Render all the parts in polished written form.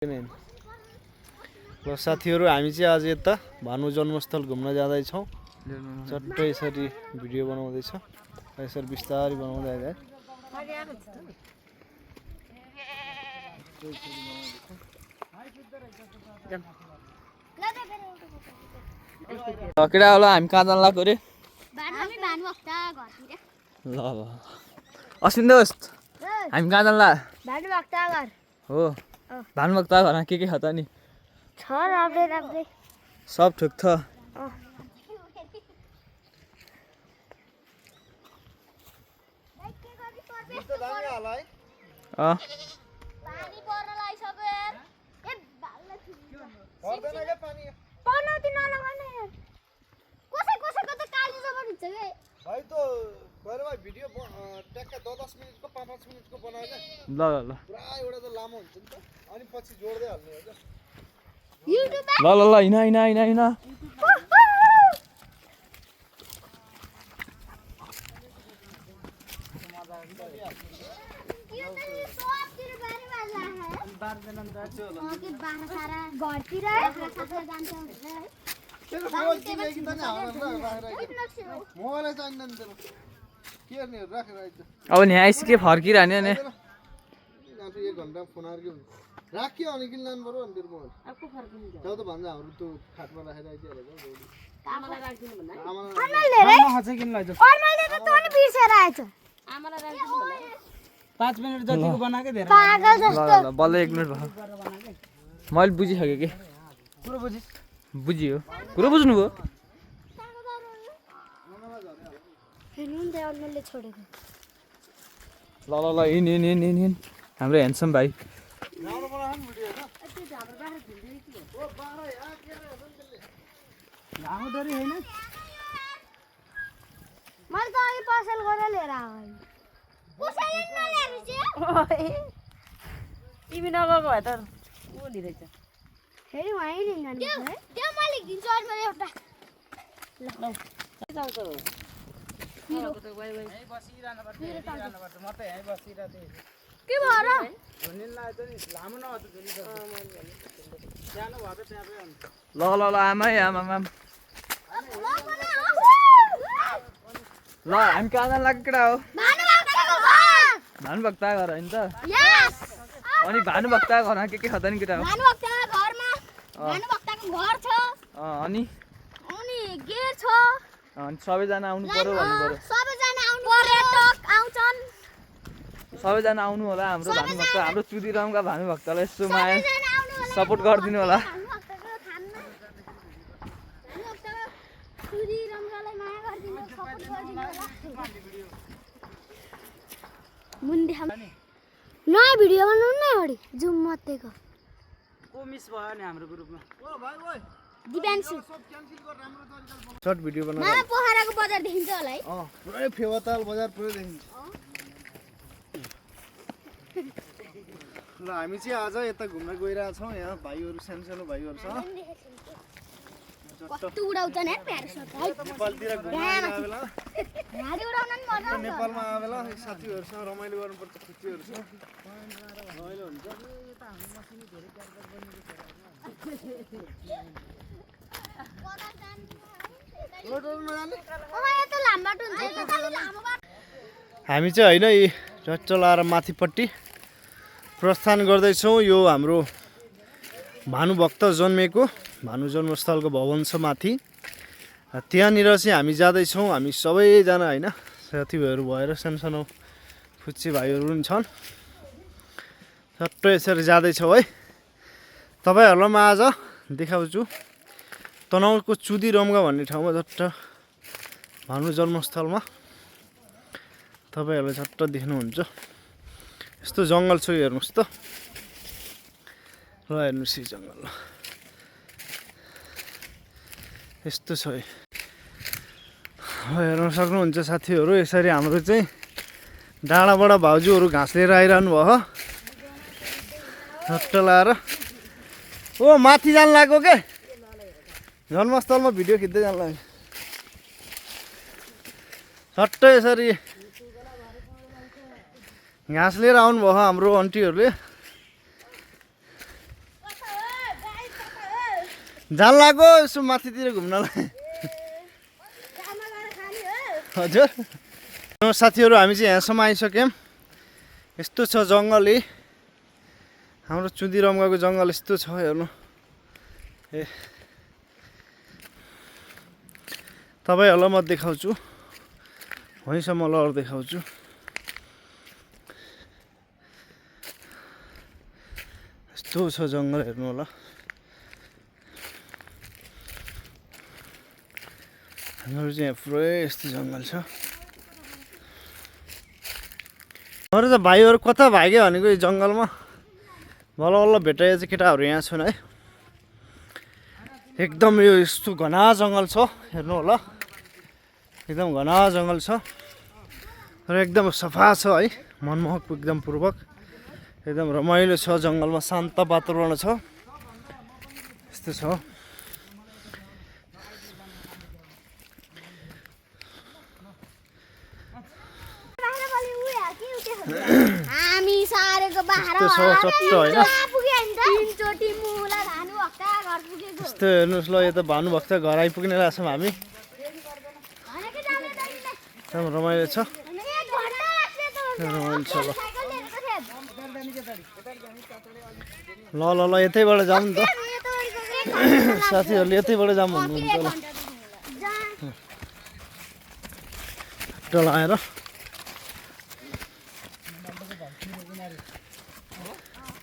ल साथीहरु हामी चाहिँ आज यता भानु जन्मस्थल घुम्न जाँदै छौं। चट्टै यसरी भिडियो बनाउँदै छ। यसरी बिस्तारै बनाउँदै आइज। केटा होला हामी कहाँ जान लाग्यो रे? हामी भानुभक्त घरतिर। ल ल अस्मिन दोस्त हामी कहाँ जान ला? भानुभक्त घर हो भानुभक्त घरमा के छ त नि? छ राम्रै राम्रै सब ठिक छ। पानी पर्न लागिसक्यो यार। ए भालले पर्दैन के पानी? पर्न नलगाउने यार। कसैको त काली जबर हुन्छ के? भाइ त गरे भाइ भिडियो ट्याक्क 10 मिनेटको 5 मिनेटको बनायो के? ल ल ल पुरा एउटा त लामो हुन्छ नि त। अनि पछि जोड्दै हाल्ने हो के? युट्युबमा ल ल ल हिना यो त सबतिर बारे बाजा है। बार्दैन नि त त्यो होला। के बाह्र सारा घरतिर खासा जान्छ है। मोबाइल किनेकी त नि मोबाइल चाहिँदैन नि तेरो। के गर्ने राखेर आइज। अब नि आइसके फर्किरहने नि। आफू 1 घण्टा फोन आएर के हुन्छ? राखियो अनि किन लानु पर्यो अनि तेरो मोबाइल? आफू फर्किनु जाऊ। जाऊ त भन्छ हाम्रो त्यो खाटमा राखेर आइज हेरेको। आमालाई राख्दिनु भन्दा। आमालाई अनलले रे नखाछ किन लैज। अनलले त तँ नि बिर्सेर आएछ। आमालाई राख्दिनु भन्दा। 5 मिनेट जतिको बनाके धेरै पागल जस्तो। ल बल्ल 1 मिनेट भयो। मैले बुझिसके के? पुरो बुझिस? बुझियो। कुरो बुझ्नु भयो? हेर्नु नि त अनलले छोडेको। ल ल ल हिन हाम्रो ह्यान्डसम भाइ। राम्रो बनाउनु नि भिडियो हैन? त्यो हाम्रो बाख्रा भिडियो के हो? ओ बाख्रा यहाँ के हो त्यसले? लामो डरी हैन? मैले त अघि पसल गरेर लिएर आएँ। कसैले नल्याएर चाहिँ? तिमी नगएको भए त उ लिरहेछ। फेरि वहीँ लिन्छ नि है। त्यो मैले दिन्छु अनल एउटा। ल जाऊ त। मेरो त वाइ यही बसिरहनु पर्छ। म त यही बसिरहेथे। के भयो र? झुनिन लाए त नि लामो न त झुनि त। सानो भए त ट्यापै हुन्छ। ल ल ल आमै आमा ल हामी कहाँ जान लाग्यो केटा हो? भानुभक्त घर होइन त? यस। अनि भानुभक्त घरमा के छ त नि केटा हो? भानुभक्त घरमा भानुभक्तको घर छ। अनि अनि गेट छ। अनि सबैजना आउनु पर्यो भन्नु पर्यो। सबैजना आउनु पर्यटक आउँछन्। सबैजना आउनु होला हाम्रो भानुभक्त हाम्रो चुदिरामका भानुभक्तलाई यसो माया सबैजना आउनु होला। सपोर्ट गरिदिनु होला। भानुभक्तको थानमा भानुभक्तको सुरी रङ्गलाई माया गरिदिनु सपोर्ट गरिदिनु होला। मुन्डी हम नयाँ भिडियो बनाउनु न एउटी जुम मतेको। को मिस भयो नि हाम्रो ग्रुपमा? ओ भाइ ओइ दिव्यान्सु सब क्यान्सल गर राम्रो तरिकाले सर्ट भिडियो बना। मामा पोखराको बजार देखिन्छ होला है। पुरै फेवाताल बजार पुरै देखिन्छ। ल हामी चाहिँ आज यता घुम्न गइरहेका छौं। यहाँ भाइहरु सानो भाइहरुसँग कस्तो उडाउँछन् है प्यारासुट है। नेपालतिर घुम्न आए बेला गाडी उडाउन नि मजा आउँछ। नेपालमा आए बेला साथीहरुसँग रमाइलो गर्नुपर्छ। खुसीहरुसँग रमाइलो हुन्छ। हामी चाहिँ हैन यी चलाएर माथिपट्टि प्रस्थान गर्दैछौँ। यो हाम्रो भानुभक्त जन्मेको भानु जन्मस्थलको भवन छ माथि। त्यहाँनिर चाहिँ हामी जाँदैछौँ। हामी सबैजना हैन साथीभाइहरू भएर सानो फुच्चे भाइहरू पनि छन्। सट्टै यसरी जाँदैछौँ है। तपाईँहरूलाई म आज देखाउँछु तनहुँको चुदिरमगा भन्ने ठाउँमा झट्ट भानु जन्मस्थलमा तपाईँहरूले झट्ट देख्नुहुन्छ। यस्तो जङ्गल छ हेर्नुहोस् त। ल हेर्नुहोस् यो जङ्गल यस्तो छ। हेर्न सक्नुहुन्छ साथीहरू यसरी हाम्रो चाहिँ डाँडाबाट भाउजूहरू घाँस लिएर आइरहनु भयो झट्ट लाएर। ओ माथि जान लाग्यो के? जन्मस्थलमा भिडियो खिच्दै जान लाग्यो। झट्ट यसरी घाँस लिएर आउनुभयो हाम्रो आन्टीहरूले। जान लाग्यो यसो माथितिर घुम्नलाई हजुर साथीहरू हामी चाहिँ यहाँसम्म आइसक्यौँ यस्तो छ जङ्गल हाम्रो चुदिरमगाको जङ्गल यस्तो छ हेर्नु ए तपाईँहरूलाई म देखाउँछु वहीँसम्म लहर देखाउँछु यस्तो छ जङ्गल हेर्नु होला हाम्रो चाहिँ यहाँ पुरै यस्तो जङ्गल छ अरू त भाइहरू कता भाग्यो भनेको यो जङ्गलमा बल्ल बल्ल भेटाइए चाहिँ केटाहरू यहाँ छन् है एकदम यो यस्तो घना जङ्गल छ हेर्नु होला एकदम घना जङ्गल छ र एकदम सफा छ है मनमोहक एकदम पूर्वक एकदम रमाइलो छ जङ्गलमा शान्त वातावरण छ यस्तो छ हामी सारेको बाह्र चट्ट होइन तीनचोटि मुला धानु हक्का घर पुगेको यस्तो हेर्नुहोस् ल यो त भानुभक्त घर आइपुग्ने रहेछौँ हामी एकदम रमाइलो छ रमाइलो छ ल ल ल यतैबाट जाउँ नि त साथीहरूले यतैबाट जाउँ भन्नुहुन्छ ल लाएर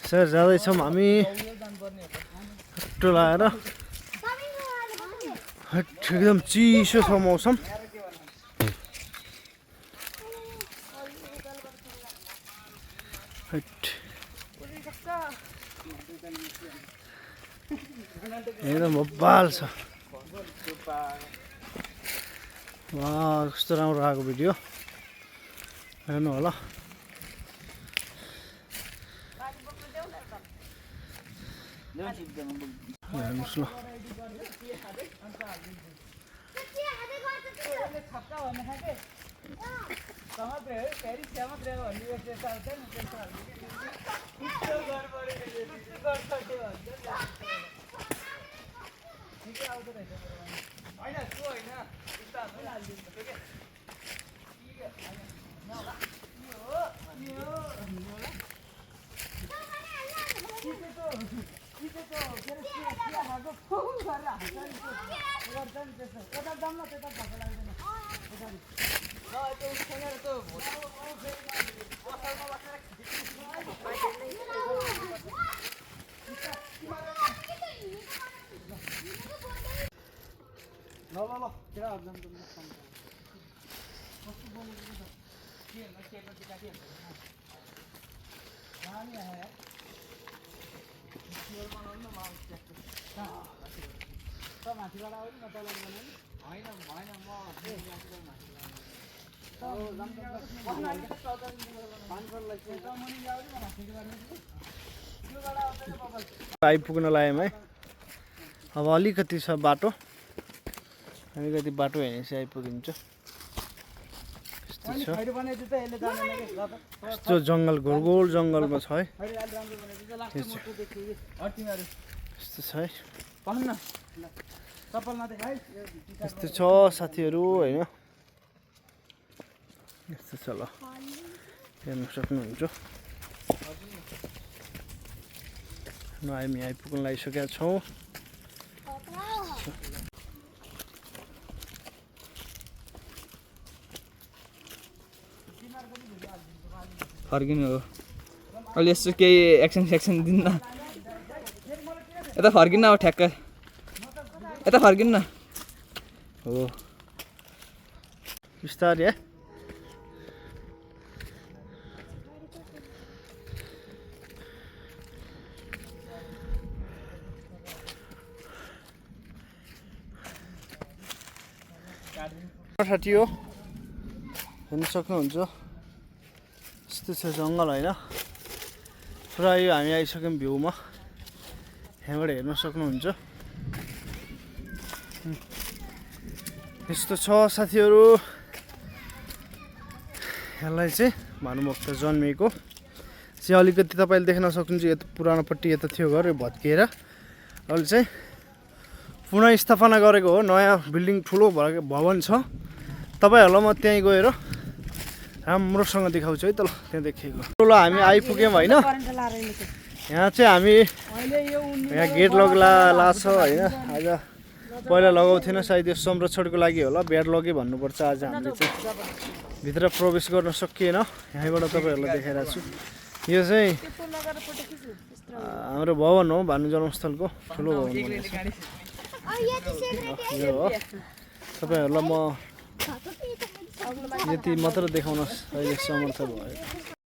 सर जाँदैछौँ हामी लाएर एकदम चिसो छ मौसम एकदम बब्बाल छ वाह कस्तो राम्रो आएको भिडियो हेर्नु होला हेर्नुहोस् ल आइपुग्न लाग्यौँ है अब अलिकति छ बाटो अलिकति बाटो हिँडेपछि आइपुगिन्छ यस्तो जङ्गल गोल जङ्गलमा छ है यस्तो छ है यस्तो छ साथीहरू होइन यस्तो छ ल हेर्न सक्नुहुन्छ हामी आइपुग्न लागिसकेका छौँ फर्किनु हो अहिले यस्तो केही एक्सन सेक्सन दिन्न यता फर्किन्न अब ठ्याक्क यता फर्किन्न हो बिस्तारै है साथी हो हेर्न सक्नुहुन्छ यस्तो छ जङ्गल होइन पुरा यो हामी आइसक्यौँ भ्यूमा यहाँबाट हेर्न सक्नुहुन्छ यस्तो छ साथीहरू यसलाई चाहिँ भानुभक्त जन्मिएको चाहिँ अलिकति तपाईँले देख्न सक्नुहुन्छ यता पुरानोपट्टि यता थियो घर यो भत्किएर अहिले चाहिँ पुनः गरेको हो। नयाँ बिल्डिङ ठुलो भवन छ। तपाईँहरूलाई म त्यहीँ गएर राम्रोसँग देखाउँछु है त। ल त्यहाँ देखिएको ल हामी आइपुग्यौँ होइन। यहाँ चाहिँ हामी यहाँ गेट लाग्छ होइन। आज पहिला लगाउँथेन सायद यो संरक्षणको लागि होला। ब्याडलकै भन्नुपर्छ। आज हामीले चाहिँ भित्र प्रवेश गर्न सकिएन। यहीँबाट तपाईँहरूलाई देखाइरहेको छु। यो चाहिँ हाम्रो भवन हो, भानु जन्मस्थलको ठुलो भवन यो हो। तपाईँहरूलाई म यति मात्र देखाउन अहिले समर्थ भयो।